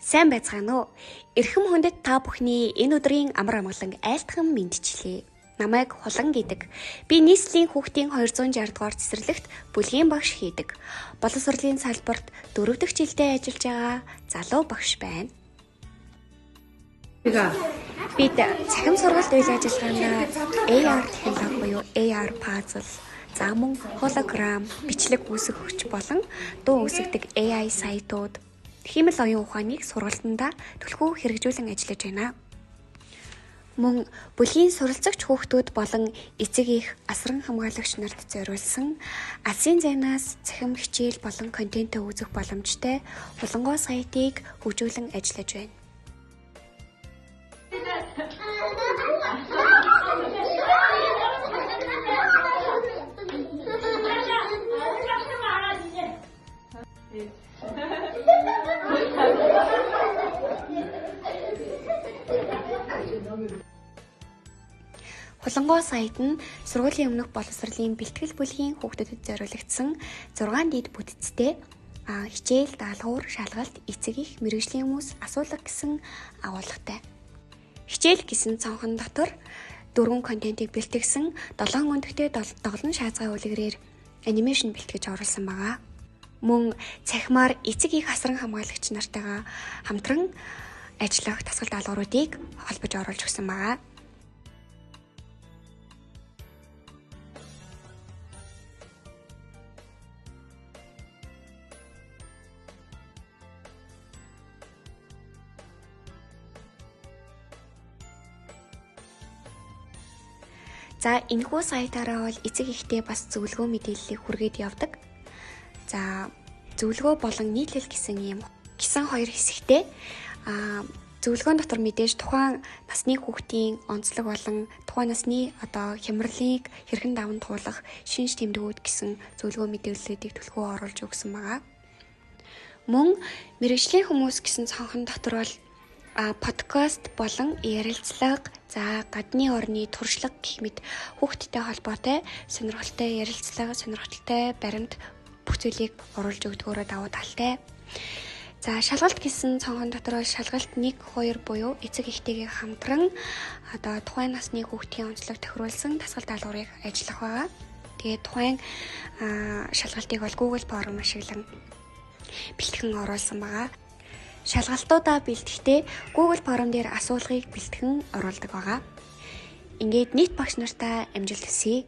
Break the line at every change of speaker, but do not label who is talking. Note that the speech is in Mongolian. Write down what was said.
Сайн байцгаана уу? Эрхэм хүндэт та бүхний энэ өдрийн амар амгалан айлтган мэндчлээ. Намайг Хулан гэдэг. Би нийслэлийн хүүхдийн 260 дугаар цэцэрлэгт бүлгийн багш хийдэг. Боловсролын салбарт 4 дахь жилдээ ажиллаж байгаа залуу багш байна. Бид цахим сургалт үйл ажиллагаанд AR технологи буюу AR puzzle, за мөн холограм, бичлэг үүсгэх хүч болон дуу үүсгэдэг AI сайтууд, хиймэл оюун ухааныг сургалтандаа түлхүү хэрэгжүүлэн ажиллаж байна. Мөн бүлгийн суралцагч хүүхдүүд болон эцэг эх, асран хамгаалагч нарт зориулсан алсын зайнаас цахим хичээл болон контентээ үзэх боломжтой Хулангуй сайтыг хөгжүүлэн ажиллаж байна. Хулангуй сайт нь сургуулийн өмнөх боловсролын бэлтгэл бүлгийн хүүхдүүдэд зориулагдсан 6 дэд бүтцтэй хичээл, даалгавар, шалгалт, эцэг эх, мэргэжлийн хүмүүс, асуулга гэсэн агуулгатай. Хичээл гэсэн цонхон дотор 4 контентыг бэлтгэсэн 7 өндөгтэй 7 шаазгай үлгэрээр анимашн бэлтгэж оруулсан байгаа. Мөн цахимаар эцэг эх, асран хамгаалагч нартайгаа хамтран ажиллах дасгал даалгавруудыг холбож оруулж өгсөн байгаа. За энэхүү сайтаараа бол эцэг эхтэй бас зөвлөгөө мэдээллийг хүргээд явдаг. За зөвлөгөө болон нийтлэл гэсэн юм гэсэн хоёр хэсэгтэй. Зөвлөгөөн дотор мэдээж тухайн насны хүүхдийн онцлог болон тухайн насны одоо хямралыг хэрхэн даван туулах шинж тэмдгүүд гэсэн зөвлөгөө мэдээллүүдийг түлхүү оруулж өгсөн байгаа. Мөн мэргэжлийн хүмүүс гэсэн цонхон дотор бол подкаст болон ярилцлага, за гадны орны туршлага гэх мэт хүүхдтэй холбоотой сонирхолтой ярилцлага, сонирхолтой баримт бүх зүйлийг оруулж өгдгөөрөө давуу талтай. За шалгалт гэсэн цонхон дотор бол шалгалт 1, 2 буюу эцэг эхтэйгээ хамтран одоо тухайн насны хүүхдийн онцлог тохируулсан дасгал даалгаврыг ажиллах байгаа. Тэгээд тухайн шалгалтыг бол Google Form ашиглан бэлтгэн оруулсан байгаа. Шалгалтуудаа бэлтгэхдээ Google Form дээр асуулгыг бэлтгэн оруулдаг байгаа. Ингээд нийт багш нартаа амжилт хүсье.